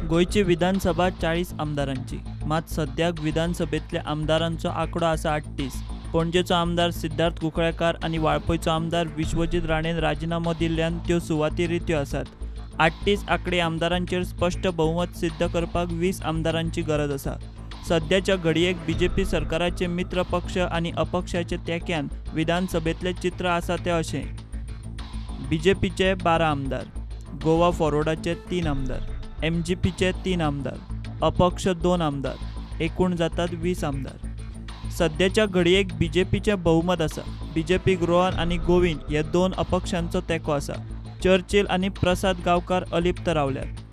गोंयची विधानसभा 40 आमदारांची, मात सद्याक विधानसभेंतल्या आमदारांचो आंकडो आसा 38. पणजेचो आमदार सिद्धार्थ कुंकळ्येंकार आनी वाळपयचो आमदार विश्वजीत राणेन राजिनामो दिल्ल्यान त्यो सुवाती रित्यो आसात. 38 आंकडे आमदारांचेर स्पश्ट बहुमत सिद्ध करपाक 20 आमदारांची गरज आसा. सद्याच्या घडयेक बीजेपी सरकाराचे मित्र पक्ष आनी अपक्षाचे तेंक्यान विधानसभेंतलें चित्र आसा तें अशें: बीजेपीचे 12 आमदार, गोवा फॉरवर्डाचे 3 आमदार, एमजीपीचे 3 आमदार, अपक्ष 2 आमदार, एकूण जातात 20 आमदार. सद्याच्या घडयेक बीजेपीचें बहुमत आसा. बीजेपीक रोहन आनी गोविंद हे 2 अपक्षांचो तेंको आसा. चर्चिल आनी प्रसाद गांवकार अलिप्त रावल्यात.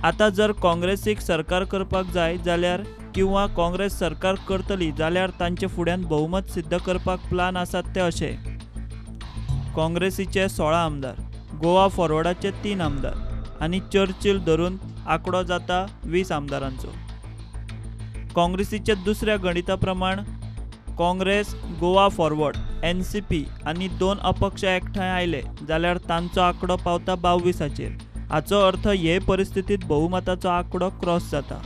आतां जर काँग्रेसीक सरकार करपाक जाय जाल्यार किंवा काँग्रेस सरकार करतली जाल्यार तांचे फुड्यान बहुमत सिद्ध करपाक प्लान आसात ते अशे: काँग्रेसीचे 16 आमदार, गोवा फॉरवर्डाचे 3 आमदार आनी चर्चिल धरून आंकडो जाता 20 आमदारांचो. काँग्रेसीच्या दुसऱ्या गणिता प्रमाण काँग्रेस, गोवा फॉरवर्ड, एनसीपी आनी 2 अपक्ष एकठांय आयले जाल्यार तांचो आंकडो पावता 22चेर. हाचो अर्थ हे परिस्थितींत बहुमताचो आंकडो क्रॉस जाता.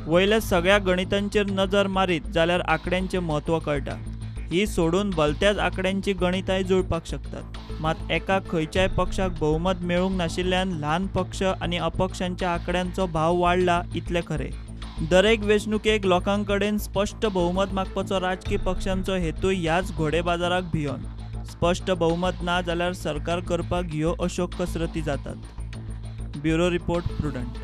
वयल्या सगळ्या गणितांचेर नजर मारीत जाल्यार आंकड्यांचें म्हत्व कळटा. ही सोडून भलत्याच आंकड्यांची गणितांय जुळपाक शकतात. मात एका खंयच्याय पक्षाक बहुमत मेळूंक नाशिल्ल्यान ल्हान पक्ष आनी अपक्षांच्या आंकड्यांचो भाव वाडला इतलें खरें. दरेक वेंचणुकेक लोकां कडेन स्पश्ट बहुमत मागपाचो राजकी पक्षांचो हेतू ह्याच घोडेबाजाराक भियोन. स्पश्ट बहुमत ना जाल्यार सरकार करपाक ह्यो अश्यो कसरती जातात. Bureau report, Prudent.